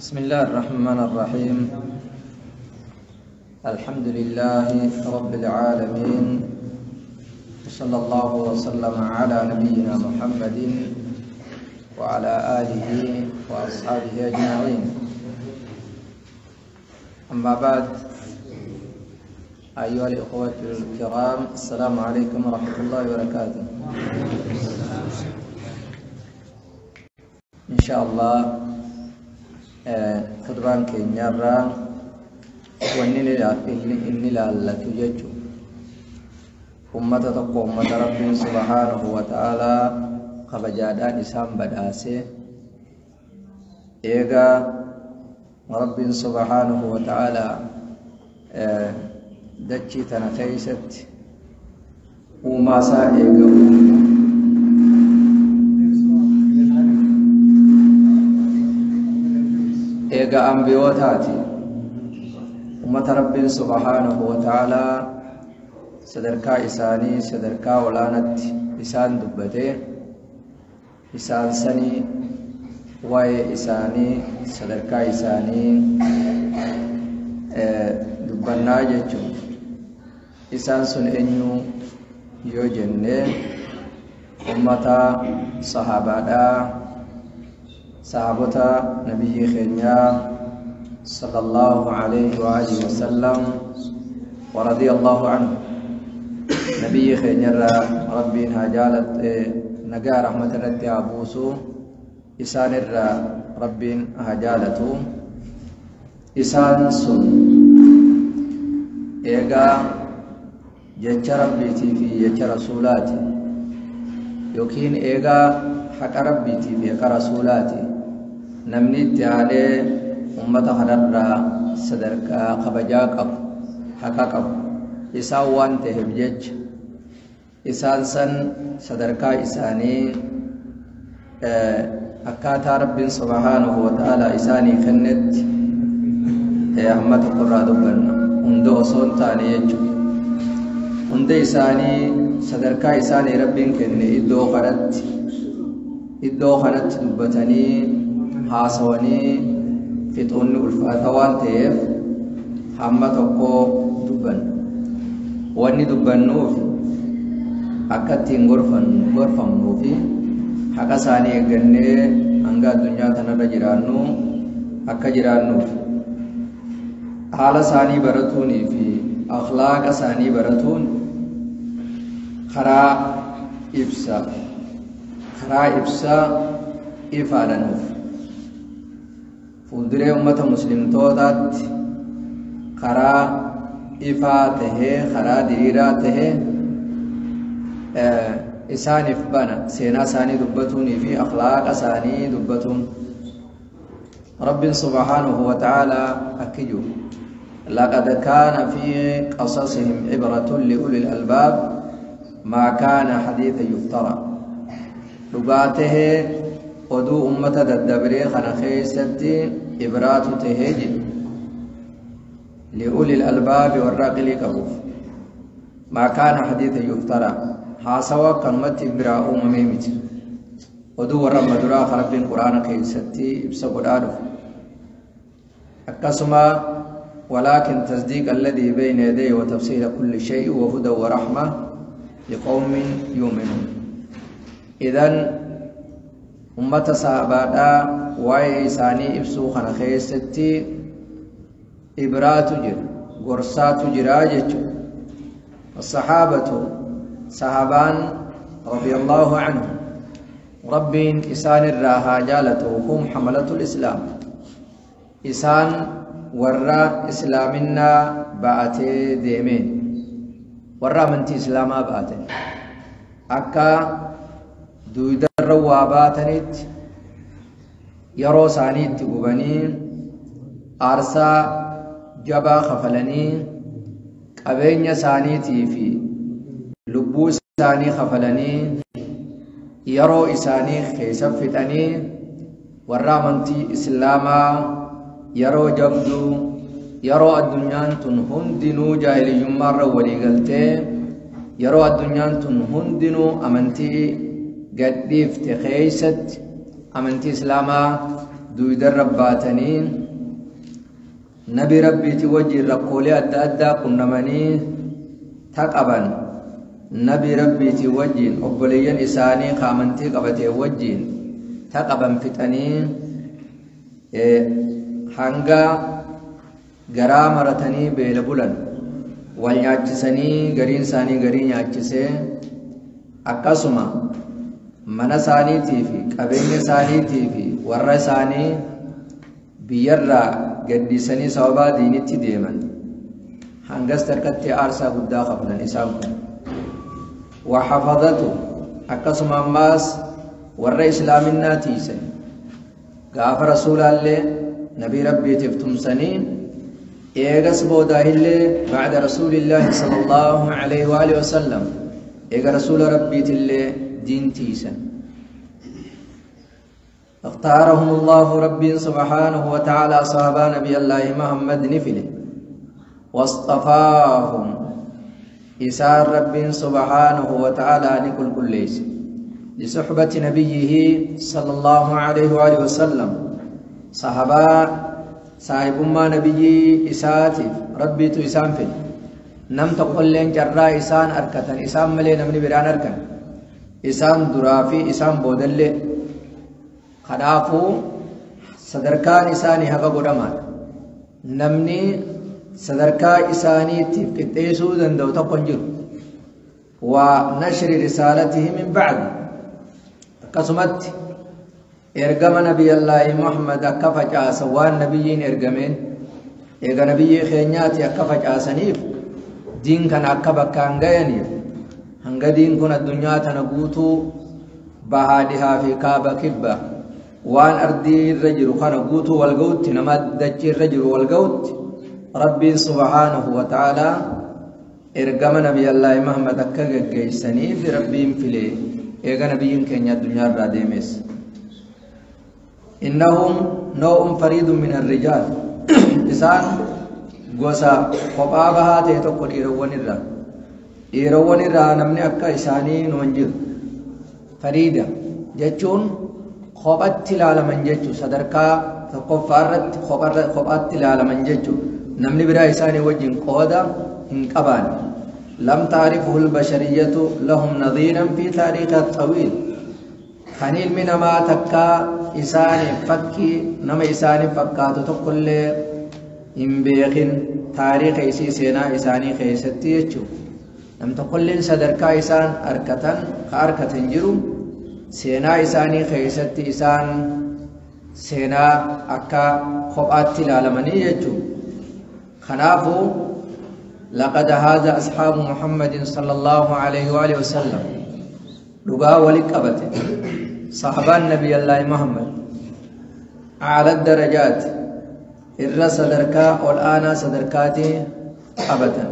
بسم الله الرحمن الرحيم. الحمد لله رب العالمين، وصلى الله وسلم على نبينا محمد وعلى آله وأصحابه أجمعين. أما بعد، أيها الإخوة الكرام، السلام عليكم ورحمة الله وبركاته. إن شاء الله خطبان كينيارا wanni ilaallatu jechuun ummata tokko, ummata Rabbiin subhaanahu wa ta'aalaa kabajaadhaan isaan badhaase. Eegaa Rabbiin subhaanahu wa ta'aalaa dachii tana keeysatti uumaasaa eega uume, eega ambiyootaati, ummata Rabbiin subhaanahu wa ta'aalaa sadarkaa isaanii sadarkaa olaanatti isaan dubbatee, isaan sanii waa'ee isaanii sadarkaa isaanii dubbannaa jechuun. Isaan sun eenyu yoo jenne, ummata sahaabaadhaa, sahaabota nabiyyi keenyaa صلى الله عليه وآله وسلم ورضي الله عنه. نبي خينيرا ربي هاجالت نجا رحمة رتي أبوسو، إسان الرا ربي هاجالتو. إسان سن إيغا جتش ربيتي في جتش رسولاتي، يوكين إيغا حق ربيتي في حق رسولاتي، نمني تعالي ummata kanarraa sadarkaa kabajaa qabu, haqa qabu isaan waan ta'eef jecha, isaan san sadarkaa isaanii akkaataa Rabbiin subhaanahu wa ta'aalaa isaanii kennetti hamma tokkorraa dubbanna, hunda osoo hin taane jechuudha. Hunda isaanii sadarkaa isaanii Rabbiin kenne iddoo kanatti dubbatanii haasawanii fixuunni ulfaata waan ta'eef, hamma tokko dubbanna. Wanni dubbannuuf akka ittiin gorfamnuu fi haqa isaanii eeggannee hanga addunyaa kanarra jiraannu akka jiraannuuf. Haala isaanii baratuunii fi akhlaaqa isaanii baratuun karaa ibsa ifaadhanuuf fuulduree ummata muslimtootaatti karaa ifaa tahee, karaa diriiraa tahee isaaniif bana, seenaa isaanii dubbatuunii fi akhlaaqa isaanii dubbatuun. Rabbiin subhaanahu wa ta'aalaa akki jiru: لقد كان في قصصهم عبرة لأولي الألباب ما كان حديثا يفترى. Dhugaa tahee oduu ummata daddabree kana keessatti ibraatu tahee jiru لأولي الألباب, warra aqlii qabuuf. ما كان حديثا يفترى, haasawa kanumatti biraa uumamee miti. Oduu warra amma duraa Rabbiin Quraana keessatti ibsa godhaa dhufe akkasuma: ولكن تصديق الذي بين يديه وتفصيل كل شيء وهدى ورحمة لقوم يؤمنون. إذن ummata sahabaadhaa waa'ee isaanii ibsuu kana keessatti ibraatu jira, gorsaatu jira jechuudha. الصحابة, sahabaan رضي الله عنهم, Rabbiin isaan irraa haa jaalatu, هم حملة الإسلام, isaan warra islaaminaa ba'atee deemeen, warra amantii islaamaa ba'ate. Akka duudarra waa baatanitti yeroo isaanii itti gubanii, aarsaa jabaa kafalanii, qabeenya isaaniitii fi lubbuu isaanii kafalanii, yeroo isaanii keessa fixanii, warra amantii islaamaa yeroo jabduu, yeroo addunyaan tun hundinuu jaahiliyyummaarra walii galtee, yeroo addunyaan tun hundinuu amantii gadhiifte keessatti amantii islaamaa Duudarra baatanii nabi rabbiiti wajjiin rakkoolee adda addaa qunnamanii taqaban nabi rabbiiti wajjiin obboleeyyan isaanii kaamantii qabatee wajjiin taqaban fixanii hanga garaa maratanii beela bulan wal nyaachisanii gariin isaanii garii nyaachisee akkasuma mana isaaniitii fi qabeenya isaaniitii fi warra isaanii biyyarraa gaddisanii sababaa diinitti deeman hangas tarkatti aarsaa guddaa kafalan isaan kun waxafadatu akkasuma ammaas warra islaaminaa tiisan gaafa rasuulaallee nabii rabbiitiif tumsanii eegas boodaahillee bacda rasuulillaahi sala allaahu alayhi waalihi wasalam eega rasuula rabbiitillee diin tiisan. اختارهم الله ربي سبحانه وتعالى صحابة نبي الله محمد نفله واصطفاهم إسار ربي سبحانه وتعالى نكل كل ليس لصحبة نبيه صلى الله عليه وآله وسلم صحابة صاحب ما نبي إساتي ربي تإسان فيه نم تقول لين جرى إسان أركتن إسان ملي نمني بران أركن إسان درافي إسان بودل kanaafuu sadarkaan isaanii haqa godhamaadha. Namni sadarkaa isaaniitiif qixxeessuu danda'u tokko hin jiru. Waa nashri risaalatihi min ba'di. Akkasumatti ergama nabiyallaahi Muhammad akka facaasa waan nabiyyiin ergameen eega nabiyyii keenyaati akka facaasaniif diin kana akka bakkaan gayaniif hanga diin kun addunyaa tana guutuu bahaa dhihaa fi kaaba kibba waan ardii irra jiru kana guutuu wal ga'utti nama dachii irra jiru wal ga'utti rabbiin subhaanahu wa ta'aalaa ergama nabiyallaahi Muhammad akka geggeessaniif rabbiin filee eega nabiyyiin keenya addunyaa irraa deemes. Innahum naw'un fariidun min arrijaal isaan gosa kophaa bahaa ta'e tokko dhiirowwan irraa dhiirowwan irraa namni akka isaanii numa hin jiru. Fariida jechuun kophatti ilaalaman jechuun sadarkaa tokkoffaa irratti kophaatti ilaalaman jechuun namni biraa isaanii wajjin qooda hin qabaanne. Lam taarifuhu albashariyatu lahum nadiiran fi taariikha xawiil kan ilmi namaa takkaa isaaniif fakkii nama isaaniif fakkaatu tokkollee hin beekin taariika isii seenaa isaanii keessatti jechuudha. Nam tokkolleen sadarkaa isaan argatan ka argatan jiru seenaa isaanii keessatti isaan seenaa akka kophaatti ilaalamanii jechuudha. Kanaafuu laqad haaza ashaabu Muhammadin sallallahu alayhi wa alihi wasallam dhugaa walitti qabate sahabaan nabiyallaahi Muhammad ala darajaat irra sadarkaa ol aanaa sadarkaatii qabatan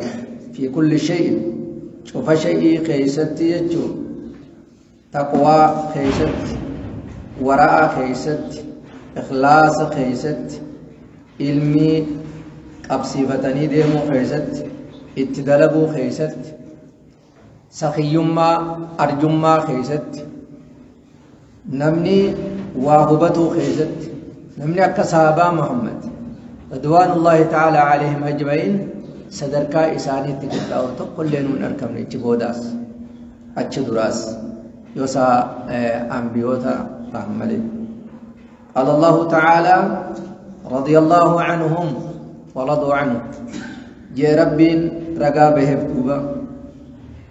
fi kulli shay'in cufa shay'ii keessatti jechuudha. Taqwaa keessatti, wara'aa keessatti, ikhlaasa keessatti, ilmii qabsiifatanii deemuu keessatti, itti dalaguu keessatti, sakiyyummaa arjummaa keessatti, namni waa hubatuu keessatti, namni akka sahabaa Muhammad ridwaanullaahi ta'aalaa alayhim ajma'iin sadarkaa isaaniitti qixxaa'u tokkollee nuun argamne achi boodaas achi duraas. يوسا أنبيوتا فهملي. قال الله تعالى رضي الله عنهم ورضوا عنه جي رب رقابه دوبا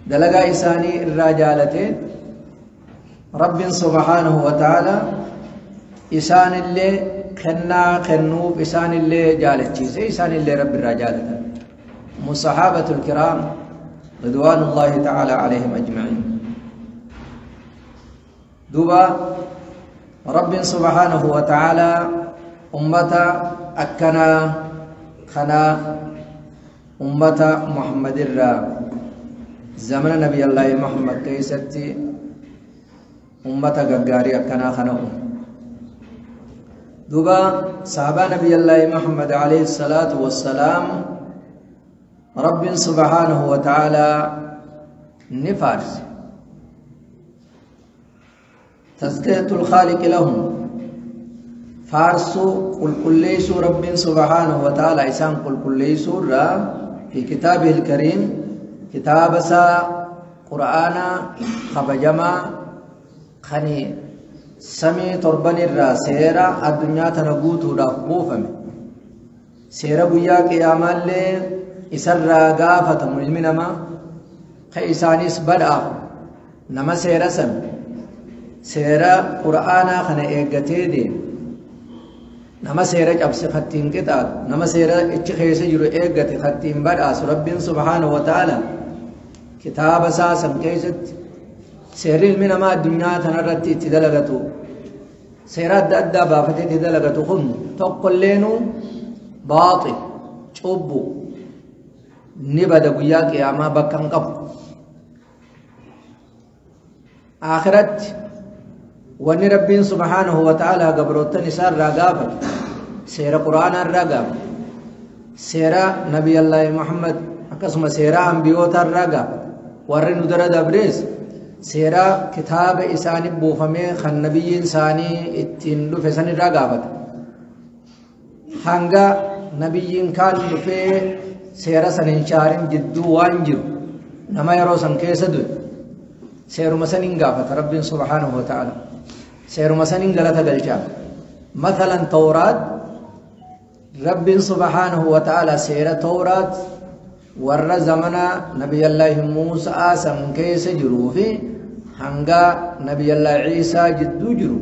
دلقا إساني الرجالتين رب سبحانه وتعالى إسان اللي خنا خنوب إسان اللي جالتشيسي إسان اللي رب الرجالة مصحابة الكرام رضوان الله تعالى عليهم أجمعين. دوبا رب سبحانه وتعالى أمة أكنا خنا أمة محمد الرا زمن نبي الله محمد كيستي أمة غغاري أكنا خنا دوبا صحابة نبي الله محمد عليه الصلاة والسلام رب سبحانه وتعالى نفارس تزكية الخالق لهم Faarsuu qulqulleessuu Rabbiin subhaanahu wa ta'ala isaan qulqulleessuu irraa fi kitaabihil kariim kitaaba isaa qur'aana kabajamaa kan samii torban irraa seera addunyaa tana guutuudhaaf buufame seera guyyaa qiyaamaallee isarraa gaafatamu ilmi namaa ka isaanis badhaafu nama seera san seera qur'aanaa kana eeggatee deemu nama seera cabse kattiin qixaatu nama seera ichi keessa jiru eeggate kattiin badhaasu Rabbiin subhaanahu wa ta'ala kitaaba isaa san keessatti seerri ilmi namaa addunyaa tanarratti itti dalagatu seera adda addaa baafatee itti dalagatu kun tokkolleenuu baaxil cubbu ni bada guyyaa qiyaamaa bakka hin qabu. Akhiratti wanni Rabbiin subhaanahu wa ta'ala gabroottan isaa irraa gaafatu seera quraanaa irraa gaafatu seera nabiyallaahi Muhammad akkasuma seera ambiyoota irraa gaafatu warri nu dara dabrees seera kitaaba isaanii buufamee kan nabiyyiin isaanii ittiin dhufe san irraa gaafata. Hanga nabiyyiin kaan dhufee seera san hin shaarin jidduu waan jiru nama yeroo san keessa du'e seeruma saniin gaafata Rabbiin subhaanahu wa ta'ala. Seeruma saniin galata galchaa. Mathalan Tawraat Rabbiin subhaanahu wa ta'ala seera Tawraat warra zamana nabiyallaahi Muusaa san keessa jiruu fi hanga nabiyallaahi Ciisaa jidduu jiru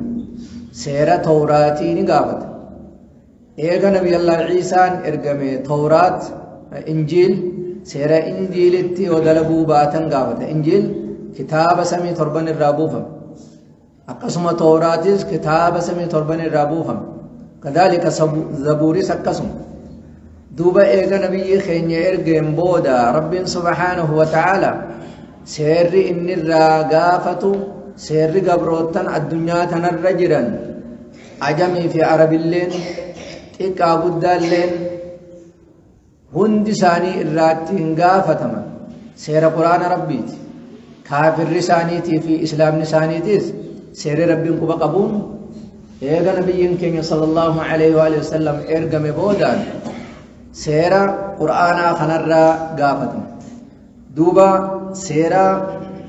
seera Tawraatii ni gaafata. Eega nabiyallaahi Ciisaan ergame Tawraat Injiil seera Injiilitti yoo dalaguu baatan gaafata. Injiil kitaaba samii torban irraa buufame. Akkasuma Tawraatis kitaaba samii torban irraa buufame. Kadhalika Zabuuris akkasuma. Duuba eega nabiyyi keenya ergeen booda Rabbiin subhaanahu wa ta'ala seerri inni irraa gaafatu seerri gabroottan addunyaa tanarra jiran ajamii fi arabilleen xiqqaa guddaalleen hundi isaanii irraatti hin gaafataman seera quraana Rabbiiti. Kaafirri isaaniitii fi islaamni isaaniitiis seerri Rabbiin quba qabuun eega nabiyyiin keenya sallallahu alaihi wa sallam ergame boodaan seera qur'aanaa kanarraa gaafatama. Duuba seera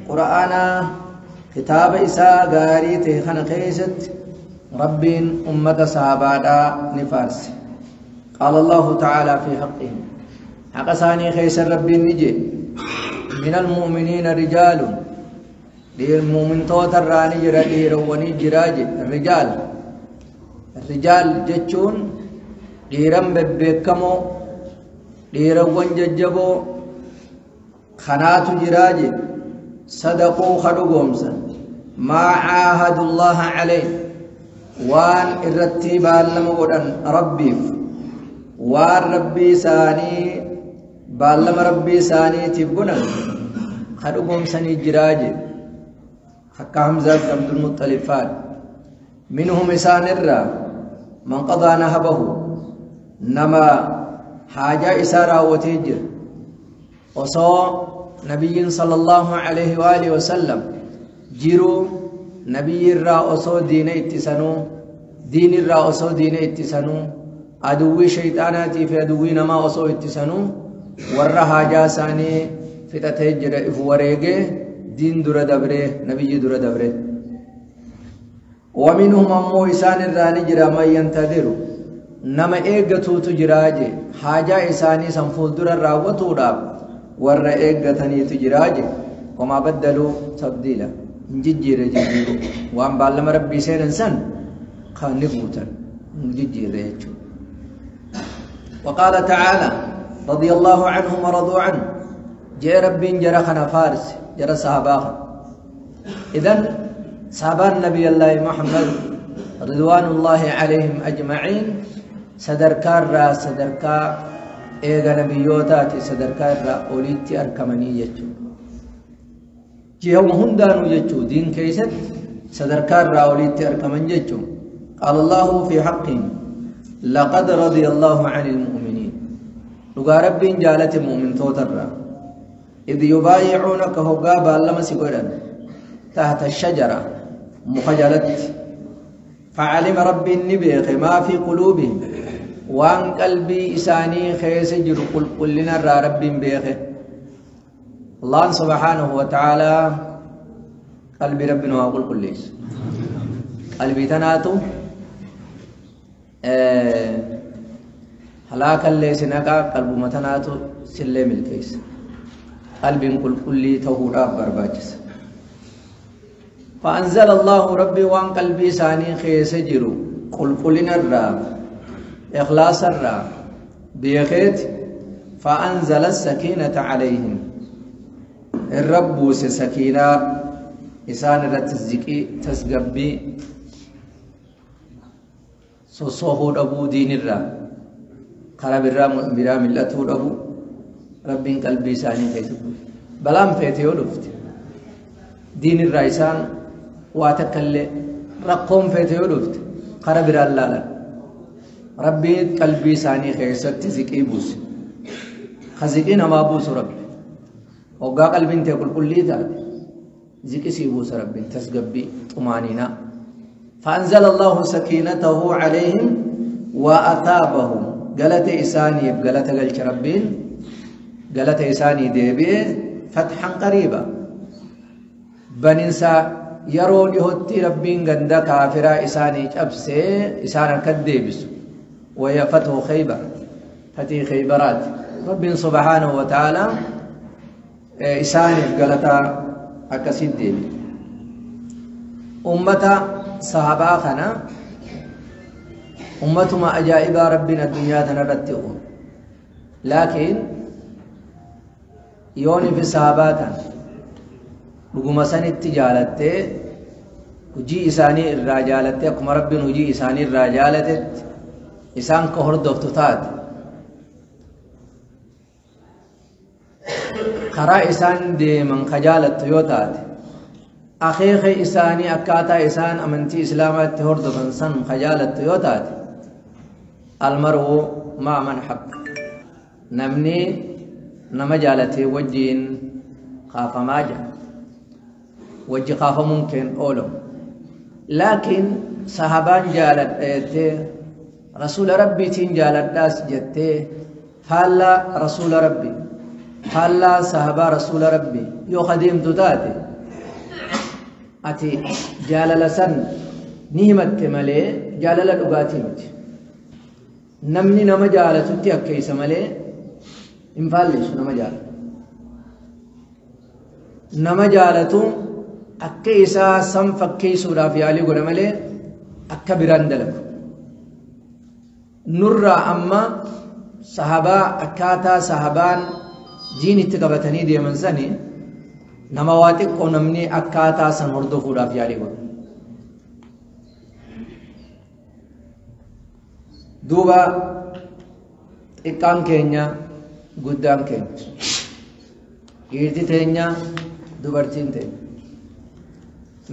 qur'aanaa kitaaba isaa gaarii ta'e kana keessatti Rabbiin ummata sahaabaadhaa ni faarse. Qaala Allahu ta'ala fi haqqihim. Haqa isaanii keessa Rabbiin ni jedhe من المؤمنين رجال dhiir mu'mintoota irraa ni jira dhiirowwanii jiraa jedhe. Rijaal rijaal jechuun dhiiran bebbeekamoo dhiirawwan jajjaboo kanaatu jiraa jedhe. Sadaquu ka dhugoomsan maa caahadullaha calayh waan irratti baallama godhan Rabbiif waan Rabbii isaanii baallama Rabbii isaaniitiif godhan ka dhugoomsanii jiraa jedhe. Akka Hamzaa fi Abdulmuxalib faadha. Minhum isaan irraa man qadaa nahabahu nama haajaa isaa raawwatee jira. Osoo nabiyyiin sallallahu alaihi wa alihi wasallam jiruu nabiyyi irraa osoo diina ittisanuu diin irraa osoo diina ittisanuu aduwwii shayxaanaatii fi aduwwii namaa osoo ittisanuu warra haajaa isaanii fixatee jira if wareegee diin dura dabree nabiyyi dura dabree. ومنهم أمو إسان الراني جرا من ينتظر نما إيغتوتو جراجي حاجة إساني سنفول در الراوتو راب ور إيغتني تجراجي وما بدلوا تبديلا ججير ججير وان بالما ربي سيرن سن خانبوتا ججير يجو. وقال تعالى رضي الله عنهم ورضوا عنه جاء ربي جرى خنا فارس جرى صحابه. إذن صحابان نبي الله محمد رضوان الله عليهم أجمعين صدركار را صدركا إيغا نبيوتاتي صدركار را أوليتي أركمني يجو جيهم هندانو يجو دين كيست صدركار را أوليتي أركمن يجو. قال الله في حقهم لقد رضي الله عن المؤمنين لقى رب جالت مؤمن توتر إذ يبايعونك هقابا لما سيقولن تحت الشجرة مخجلت فعلم ربي النبيخ ما في قلوبهم وان قلبي إساني خيس جر قل قل لنا رب بيخ الله سبحانه وتعالى قلبي ربنا وقل قل ليس قلبي تناتو هلاك ليس نقا قلب متناتو سلم الكيس قلبي قل قل لي تهورا برباجس فأنزل الله ربي وان قلبي ساني خيس جرو قل قل نرى إخلاص الرا بيخيت فأنزل السكينة عليهم الرب سكينة إسان رتزكي تسقبي سوسوه أبو دين الرا قرب الرا برا ملته أبو رب قلبي ساني خيس بلام فيتي ولفت دين الرئيسان واتكل رقم فيتي ولفت قرب الرا لا ربي قلبي ساني خيست تزكي بوس خزكي نما بوس ربي وقا قلبي انت كل كل ذات زكي سي بوس ربي تسقبي طمانينة فأنزل الله سكينته عليهم وأثابهم قالت إساني قالت قلت ربين قالت إساني ديبي فتحا قريبا بننسى يرون يهتي ربين قند كافرا إساني أبسي إسانا كديبس وهي فتح خيبر فتح خيبرات رب سبحانه وتعالى إساني قالتا أكسيد ديبي أمة صحابة خنا أمتما أجائب ربنا الدنيا تنرتئون لكن يوني في صحابات dhuguma sanitti jaalattee hujii isaanii irraa jaalattee akkuma rabbiin hujii isaanii irraa jaalatetti isaan ka hordoftu taate karaa isaan deeman ka jaalattu yoo taate akeeka isaanii akkaataa isaan amantii islaamaatti hordofan san ka jaalattu yoo taate almar'u maa man habba namni nama jaalatee wajjiin kaafamaa jira وجه خاف ممكن أولو لكن صحابان جالت رسول ربي تين جالت داس جتة فالا رسول ربي فالا صحابة رسول ربي يو خديم تتاتي أتي جالل سن نهمت ملي جالل الأغاتي مت نمني نما جالت تي أكيس ملي انفالش نما جالت نما جالتو akka isaa san fakkeessuudhaaf yaalii godha malee akka biraan dalagu nurraa amma sahabaa akkaataa sahabaan diin itti qabatanii deeman sani nama waa xiqqoo namni akkaataa san hordofuudhaaf yaalii godha duuba xiqqaan keenya guddaan keenya dhiirti teenya dubartiin teenya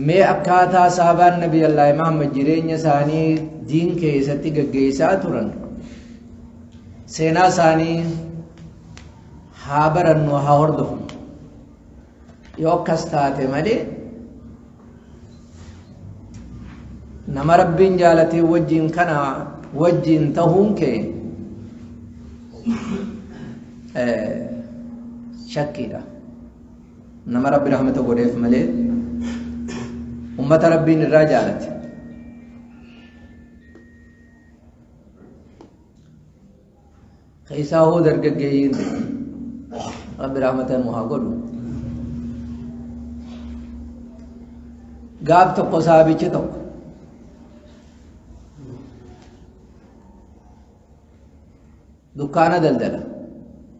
mee akkaataa sahabaan nabi Allah Muhammad jireenya isaanii diin keessatti gaggeessaa turan seenaa isaanii haa barannu haa hordofnu yoo akkas taate malee nama rabbiin jaalatee wajjin kana wajjin tahuun kee shakkiidha nama rabbi rahmata godheef malee أمة ربين الرجالة خيسا هو درجين رب رحمة مهاجر قاب تقو صحابي تق دكانة دلدلة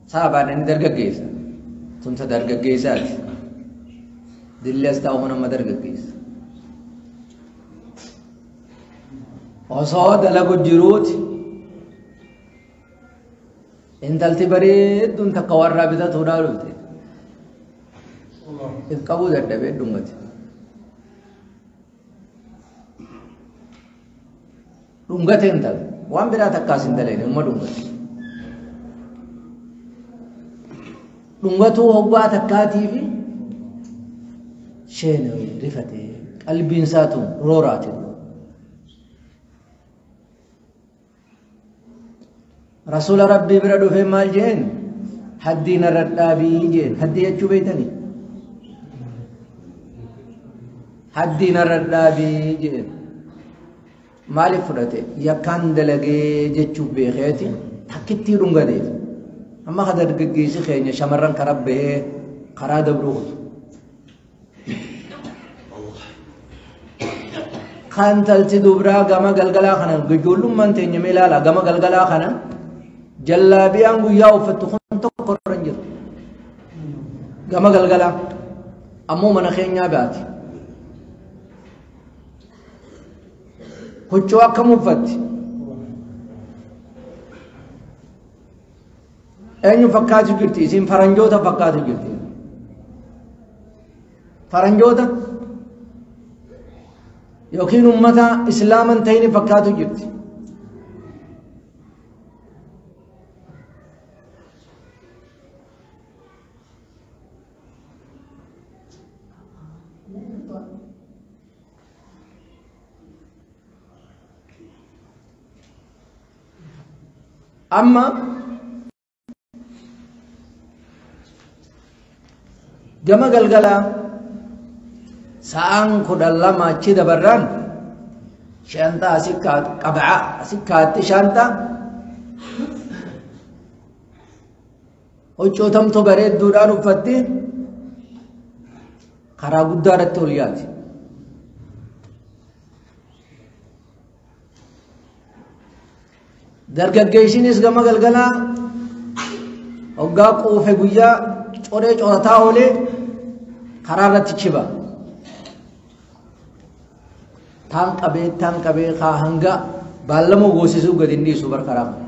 صحابة إن درجة تنسى درجة دلست أو هنا ما درجة osoo dalagu jiruuti intalti bareedduun takka warraa bitatuudhaa dhufte if qabuu dadhabee dhungate dhungate intal waan biraa takkaas hin dalayne umma dhungate dhungatuu hoggaa takkaatii fi sheenawee rifate qalbiin isaatu rooraate. Rasuula Rabbii bira dhufee maal jeen? Haddii narra dhaabii jeen. Haddii jechuu beeytanii? Haddii narra dhaabii jeen. Maaliif fudhate? Yakkaan dalagee jechuuf beekeeti takkittii dhungateef. Amma ka dargaggeessi keenya shamarran karaa bahee karaa dabruu kutu. Kan talti dubraa gama galgalaa kana ijoollummaan teenya mee ilaala gama galgalaa kana jallaabiyaan guyyaa uffattu kun tokko irra hin jiru. Gama galgalaa ammoo mana keenyaa baati. Huccuu akkam uffatti? Eenyu fakkaatu jirti? Isin faranjoota fakkaatu jirti. Faranjoota yookiin ummata islaaman ta'in fakkaatu jirti. Amma gama galgalaa sa'aan 12 achi dabarraan shaantaa asii qabaa asii kaatti shaantaa huccootamtu bareedduudhaan uffatti karaa guddaa irratti ol yaati. Dargaggeessinis gama galgalaa hoggaa quufe guyyaa coree corataa oolee karaa irratti chiba. Taan qabee taan qabee kaa hanga baallamoo goosisuu gadi hin dhiisu bar karaa kana.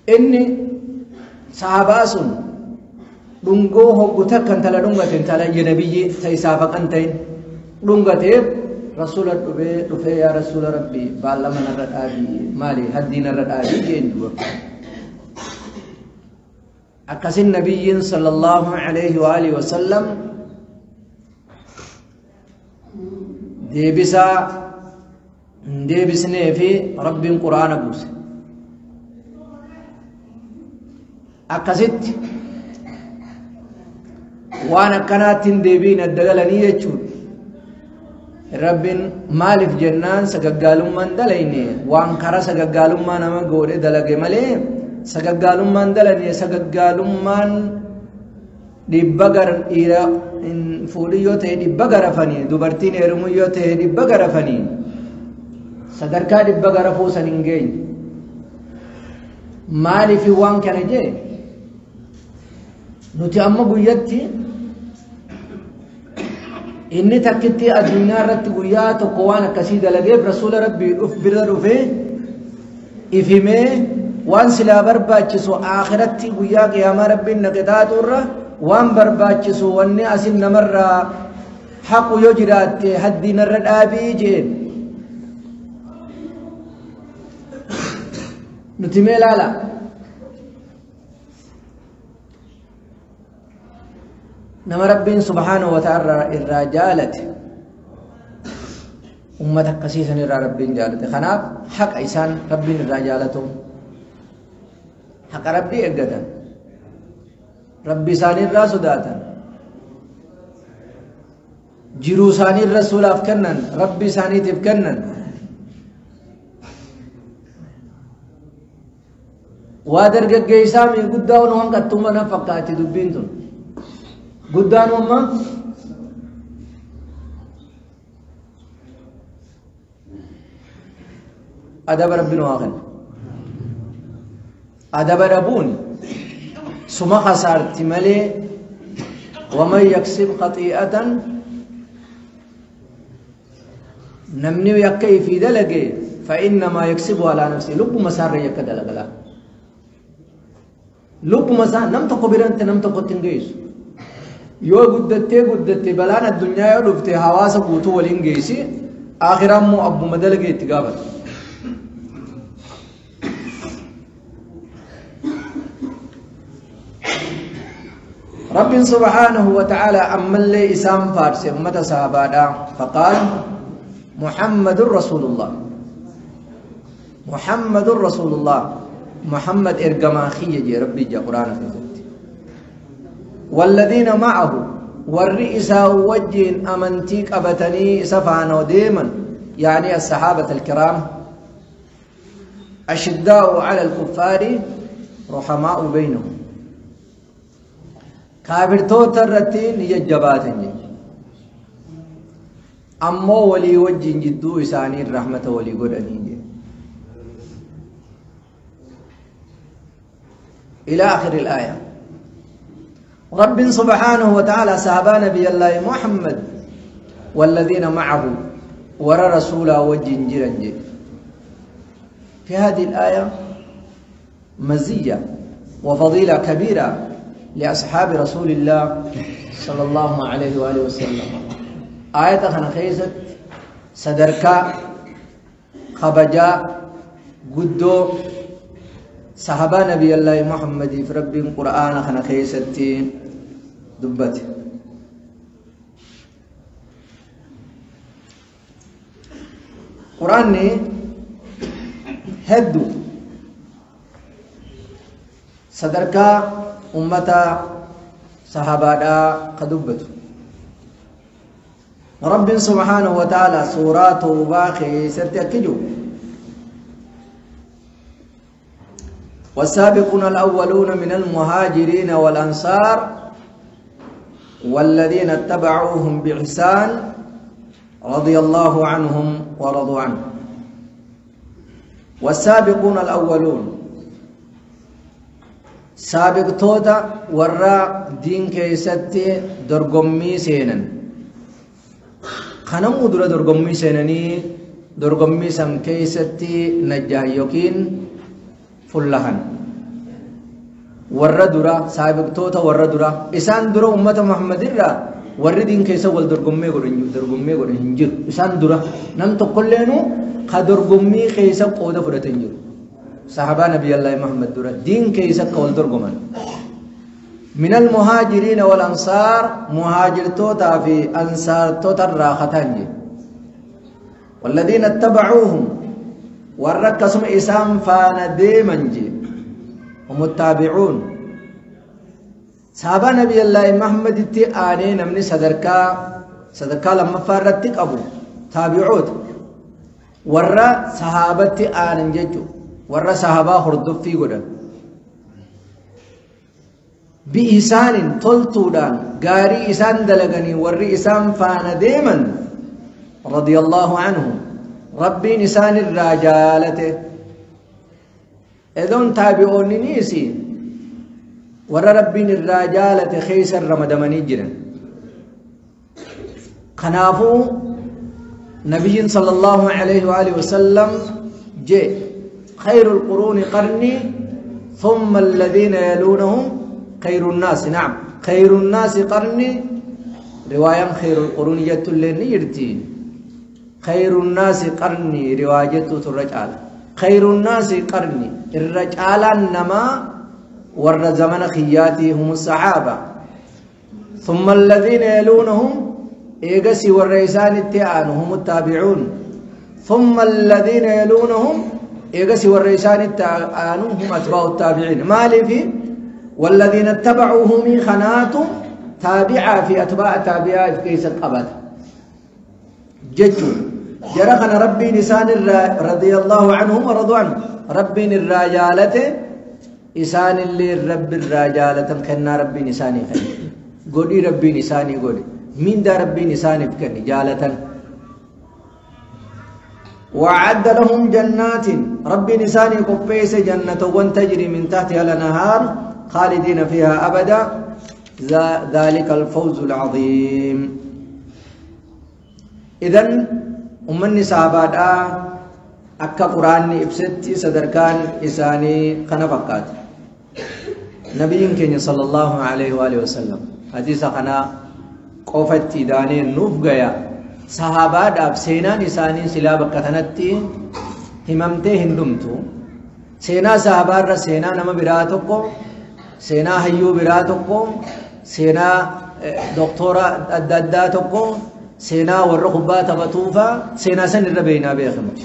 Inni sahabaa sun dhungoo hoggu takka intala dhungate intala ajnabiyyi ta isaaf haqan ta'in dhungateef rasuula dhufee dhufee yaa rasuula rabbii baallama narra dhaabii maali haddii narra dhaabii jeen duba. Akkasin nabiyyiin sallallahu alayhi wa alihi wasallam deebisaa hin deebisnee fi rabbiin quraana buuse. Akkasitti waan akkanaatti hin deebiin adda galanii jechuudha. Rabbiin maaliif jennaan sagaggaalummaan dalayne waan karaa sagaggaalummaa nama godhe dalage malee sagaggaalummaan dalane sagaggaalummaan dhibba gara dhiira fuudhii yoo ta'e dhibba garafanii dubartiin heerumuu yoo ta'e dhibba garafanii sadarkaa dhibba garafuu san hin geenye. Maaliif waan kana jee nuti amma guyyatti inni takkitti addunyaa irratti guyyaa tokko waan akkasii dalageef rasuula rabbii dhuf bira dhufee ifimee waan silaa barbaachisu akhiratti guyyaa qiyaamaa rabbiin na qixaaxu irra waan barbaachisu wanni asin namarraa haqu yoo jiraatte haddii narra dhaabii jeen. Nuti mee ilaala. Nama rabbiin subhaanahu wa ta'ala irraa jaalate ummata akkasii san irraa rabbiin jaalate. Kanaaf haqa isaan rabbiin irraa jaalatu haqa rabbii eeggatan rabbi isaanii irraa sodaatan jiruu isaanii rasuulaaf kennan rabbi isaaniitiif kennan waa dargaggeessaa mi guddaa onu hanqattuu mana fakkaatti dubbiin tun guddaan umma adaba rabbiin waa kenna adaba dhabuun suma khasaarti malee waman yaksib khatii'atan namni yakka ifii dalage فإنما يكسب على نفسه لب مسار yakka dalagalaa lubbuma isaa nam tokko birante nam tokkotti hin geessu. Yoo guddattee guddatte balaan addunyaa yoo dhufte hawaasa guutuu waliin geessi akhiraa immoo abbuma dalagee itti gaafata. رب سبحانه وتعالى أما اللي إسام فارس أمة صحابة فقال محمد رسول الله محمد رسول الله محمد إرجما خيجي ربي جا قرآن في ذاتي والذين معه والرئيس وجين أمنتيك أبتني سفانا ديما يعني الصحابة الكرام أشداء على الكفار رحماء بينهم كافر توترتين يجباتن أمو ولي وجين جدو إساني الرحمة ولي قرأني إلى آخر الآية. رب سبحانه وتعالى صحابة نبي الله محمد والذين معه ورى رسوله وجين جرنج. في هذه الآية مزية وفضيلة كبيرة لأصحاب رسول الله صلى الله عليه وآله وسلم. آية خنخيزت صدركا خبجا قدو صحابة نبي الله محمد في رب القرآن خنخيزت دبت. قرآن هدو صدركا أمة صحابة قدبت. رب سبحانه وتعالى سورة توبة خيست والسابقون الأولون من المهاجرين والأنصار والذين اتبعوهم بإحسان رضي الله عنهم ورضوا عنه. والسابقون الأولون سابق توتا ورا دين كيستي درغمي سينن خنمو درا درغمي سينني درغمي سم كيستي نجاه يوكين فلهن ورا درا سابق توتا ورا درا إسان درا أمة محمد الرا ورا دين كيسا والدرغمي غورن درغمي غورن هنجر إسان درا نم تقولينو خدرغمي كيسا قودا فرتنجر صحابة نبي الله محمد درا دين كيسا قول درغمان من المهاجرين والأنصار مهاجر توتا في أنصار توتا راختانج والذين اتبعوهم وركسم إسام فان ديمنج هم التابعون. صحابة نبي الله محمد تي آنين من صدركا صدركا لما فرتك أبو تابعوت ورا صحابة آنين ججو ورا صحابة هردف في قدر بإحسان تلتودان غاري إسان دلغني وري إسان فان ديمن رضي الله عنه ربي نسان الرجالته إذن تابعون نيسي ور ربي الرجالة خيسر رمضاني جرا خنافو نبي صلى الله عليه وآله وسلم جاء خير القرون قرني ثم الذين يلونهم خير الناس. نعم خير الناس قرني رواية خير القرون جت لنيرتي خير الناس قرني رواية الرجال خير الناس قرني الرجال نما ور زمن خياتي هم الصحابة ثم الذين يلونهم إيجسي والرئيسان التعان هم التابعون ثم الذين يلونهم إيجسي والرئيسان التعان هم أتباع التابعين مالي في والذين اتبعوهم خنات تابعة في أتباع تابعة في كيس القبض ججو جرخنا ربي نسان رضي الله عنهم ورضوا عنه ربي الرجالة إسان اللي رب الرجالة كنا ربي نساني خير قولي ربي نساني قولي مين دا ربي نساني بكني جالة وعد لهم جنات ربي نساني قبيس جنة وتجري من تحتها الأنهار خالدين فيها أبدا ذلك الفوز العظيم. إذن أمني صحابات أكا قرآن إبستي صدركان إساني خنفقات نبي كين صلى الله عليه وآله وسلم حديث خنا قفتي داني نوف گیا صحابات اب سینا نسانی سلا بکتنتی هممته هندمتو سینا صحابات را سینا نما براتو کو سینا حیو براتو کو Seenaa doktora adda addaa tokko seenaa warra kubbaa taphatuufaa seenaa san irra beeynaa beekamti.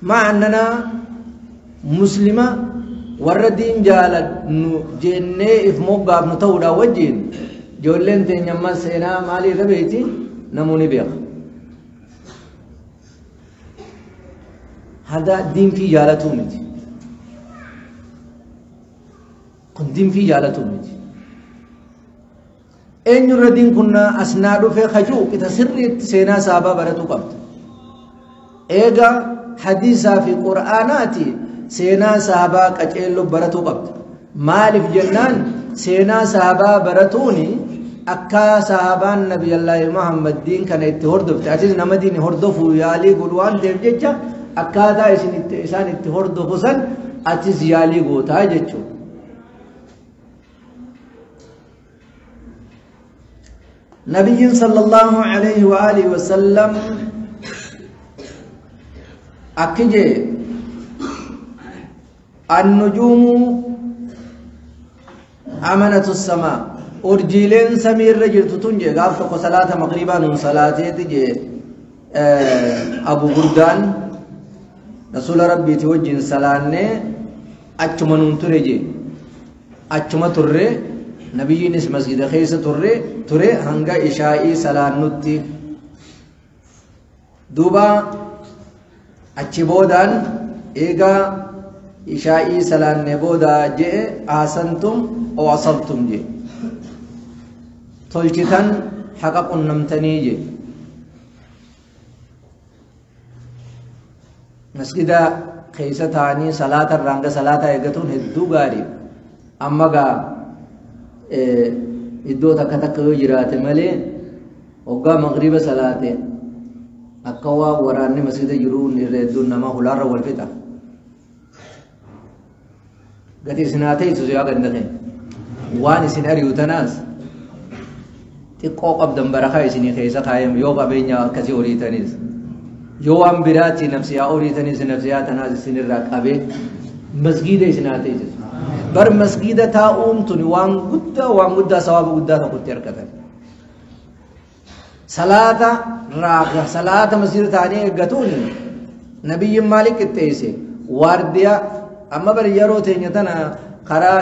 Ma'a annanaa muslima warra diin jaalannu jennee if moggaafnu ta'uudhaan wajjin ijoolleen teenya ammas seenaa maalii irra beeyti namuu ni beeka. Hada diin fi jaalatuu miti. Kun diin fi jaalatuu miti. Eenyurra diin kun asnaa dhufee kajuu qixa sirriitti seenaa saabaa baratuu qabda. Eega hadiisaa fi qur'aanaati seenaa sahabaa qaceelloo baratuu qabda. Maaliif jennaan seenaa sahabaa baratuuni akka sahabaan nabiyallaahi Muhammad diin kana itti hordofte atis nama diin hordofuu yaalii godhu waan ta'eef jecha akkaataa isin itti isaan itti hordofu san atis yaalii gootaa jechuudha. Nabiyyiin sallallahu alayhi wa alihi wa sallam akki jee annujuumu amanatu samaa urjiileen samiirra jirtu tun jee gaaf tokko salaata maqribaa nuun salaateeti jee Abu Burdaan rasuula rabbiiti wajjin salaannee achuma nuun ture jee achuma turre nabiyyiinis masgida keessa turre ture hanga ishaa'ii salaannutti duuba achi boodaan eegaa ishaa'ii salaanne booda jee ahsantum oo asabtum jee tolchitan haqa qunnamtanii jee masgida keessa taa'anii salaata irraa hanga salaataa eeggatuun hedduu gaarii amma gaa iddoo takka takka yoo jiraate malee hoggaa maqriba salaate akka waa waraanni masgida jiru irra hedduun nama hulaarra wal fixa. Gati isin haa teessisu yaa ganda keenya waan isin ari'u tanaas xiqqoo qabdan barakaa isinii keessa kaayame yoo qabeenya akkasii horiitanis yoo waan biraatti nafsiyaa horiitanis nafsiyaa tanaas isinirraa qabee masgiida isin haa teessisu. Bar masgiida taa'uun tuni waan guddaa sawaaba guddaa tokkotti argatan. Salaata raaqa salaata masgiida taa'anii eeggatuun nabiyyiin maaliif qixxeesse waardiyaa amma bari yeroo teenya tana karaa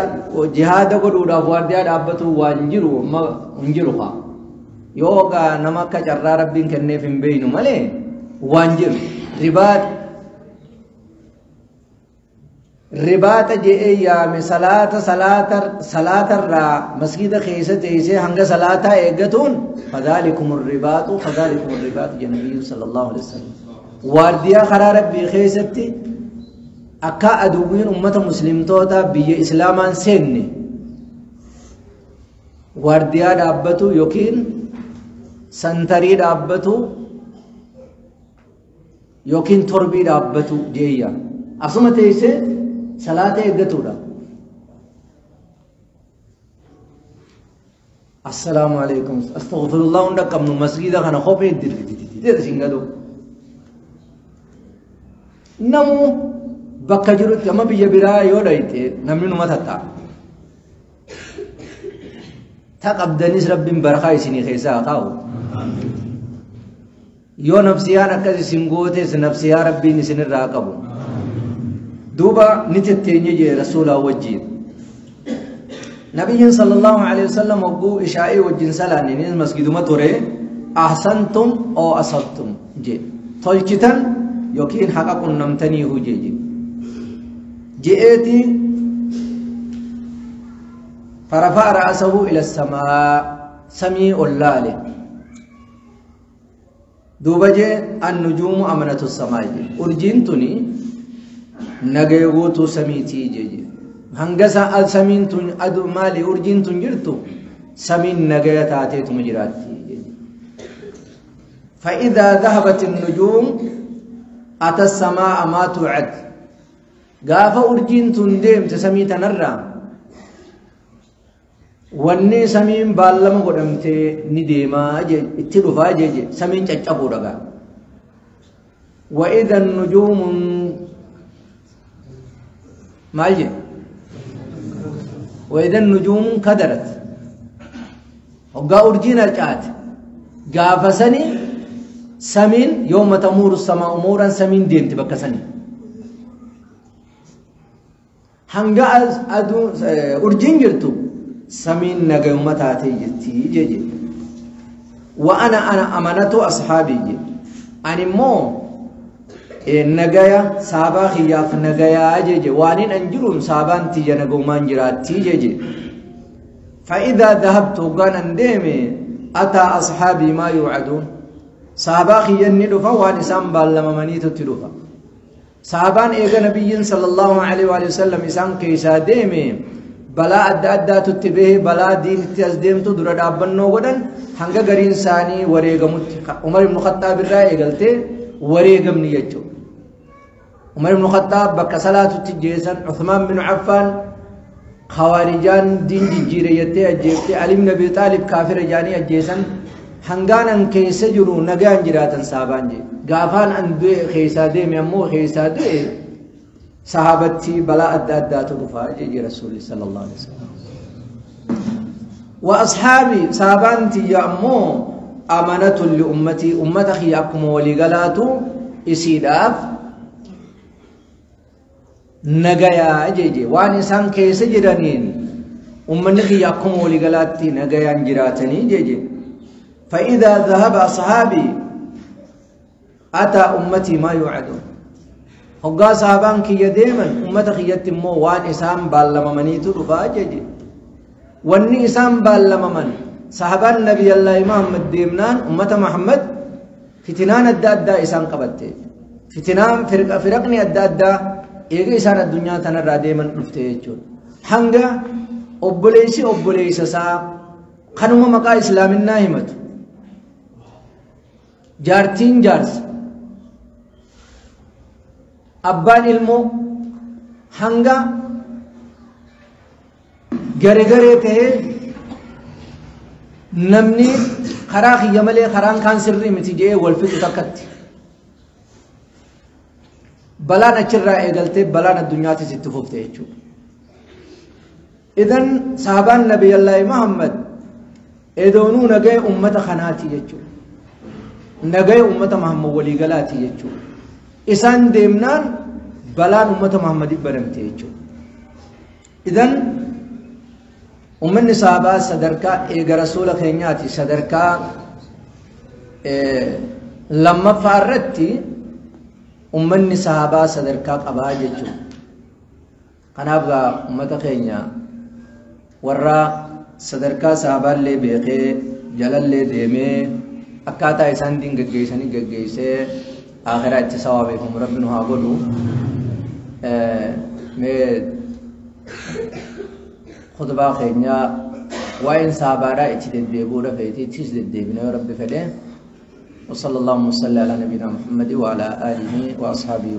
jihaada godhuudhaaf waardiyaa dhaabbatu waan jiru amma hin jiru haa yoo gaa nama akka carraa rabbiin kenneef hin beeynu malee waan jiru ribaata je'ee yaame salaata salaatarraa masgida keessa teessee hanga salaataa eeggatuun fadhaalikum ribaatu fadhaalikum ribaatu jedha nabiyyiin sallallahu alaihi wasallam waardiyaa karaa rabbii keessatti akka aduwwiin ummata muslimtoota biyya islaamaan seenne waardiyaa dhaabbatu yookiin santarii dhaabbatu yookiin torbii dhaabbatu jeeyya asuma teessee salaata eeggatuudha. Assalaamu alaikum astaghfirullah hunda qabnu masgida kana kophee dirgitititite isin gadu namu bakka jirutti amma biyya biraa yoo dhayte namni numa tatta'a. Ta qabdanis rabbiin barakaa isinii keessaa haa kaa'u. Yoo nafsiyaan akkas isin gootes nafsiyaa rabbiin isinirraa qabu. Duuba ni tetteenye jee rasuulaa wajjiin. Nabiyyiin sallallahu alaihi wasallam hogguu ishaa'ii wajjin salaanne innis masgiduma ture ahsantum oo asabtum jee tolchitan yookiin haqa qunnamtanii hujee jee. Je'eeti فرفع رأسه إلى السماء سمي اللالي دوبجه النجوم أمنة السماء أرجنتني نجيغوتو سميتي جي هنگسا سمين تن أدو مالي أرجنتن جرتو سمين نجيتاتي تمجراتي فإذا ذهبت النجوم أتى السماء ما توعد قاف أرجنتن ديم تسمي تنرى wanni samiin baallama godhamtee ni deemaa itti dhufaa jeje samiin caccabuu dhagaa. Wa idha nujuumun maal jedhe? وإذا النجوم انكدرت وقا أرجينا رجعت قافسني سمين يوم تمور السماء أمورا سمين ديم تبقى سني هنگا أرجين جرتو سمين نقومتاتي جتي جي وأنا أمانة أصحابي جي أني مو نجايا سابا خياف نجايا جي وانين أنجرون سابان تيجا نقومان جراتي جي فإذا ذهبت وقان انديمي أتى أصحابي ما يوعدون سابا خيان ندفا وان إسان بالما منيتو تدفا سابان إيغا نبي صلى الله عليه وآله وسلم إسان كيسا ديمي بلا أدى أدى تتبه بلا دين تزديمتو درد أبنو غدن هنگا غرين ساني وريغمت عمر بن الخطاب الرأي قلتي وريغم نيجو عمر بن الخطاب بك صلاة تجيسا عثمان بن عفان خوارجان دين جيريتي أجيبتي علي بن أبي طالب كافر جاني أجيسا هنگان ان كيس جرو نگان جراتن سابان جي غافان ان دوي خيسا دي ميمو خيسا دوي صحابتي بلا أدى أدى تدفع جي رسول صلى الله عليه وسلم وأصحابي صحابانتي يأمو أمانة لأمتي أمتي أكم ولغلاتو إسيداف نغايا جيجي وان إنسان كيس جرانين أمتي أكم ولغلاتي نغايا جراتني جيجي فإذا ذهب أصحابي أتى أمتي ما يوعدون هقا صحابان كي ديما أمتي يتمو وان إنسان بالممنيتو رفا جيجي واني إسان بالممن صحابان نبي الله محمد ديمنان أمة محمد فتنان أدى أدى إسان قبلتي فتنان فرقني أدى أدى إيغي إسان الدنيا تنرى ديما رفتي حنگا أبوليسي أبوليس سا خنوما مقا إسلامنا همت جارتين جارس أبان علمو حنگا غري غري ته نمني خرا خيمله خران كان سري متي جي ولفت تكت بلان اچرا ايغلته بلان الدنيا تي ستفوفته يچو اذن صحابان نبي الله محمد ادونو نگه امته خناتي يچو نگه امته محمد ولي غلاتي يچو اسان ديمنان بلان امته محمد برمته يچو اذن أمني صحابة صدركا إيغا رسول خينياتي صدركا لما فارتي أمني صحابة صدركا قبا جيجو قنابغا أمتا خينيا ورا صدركا صحابة اللي بيخي جلال اللي ديمي أكاتا إسان دين گگيساني گگيسي آخرة اتساوابهم ربنا قولوا خطبة خينيا وإن صحابة اتدد ديبورة فيتي تسدد ديبنا رب فليه وصلى الله وسلم على نبينا محمد وعلى آله وأصحابه.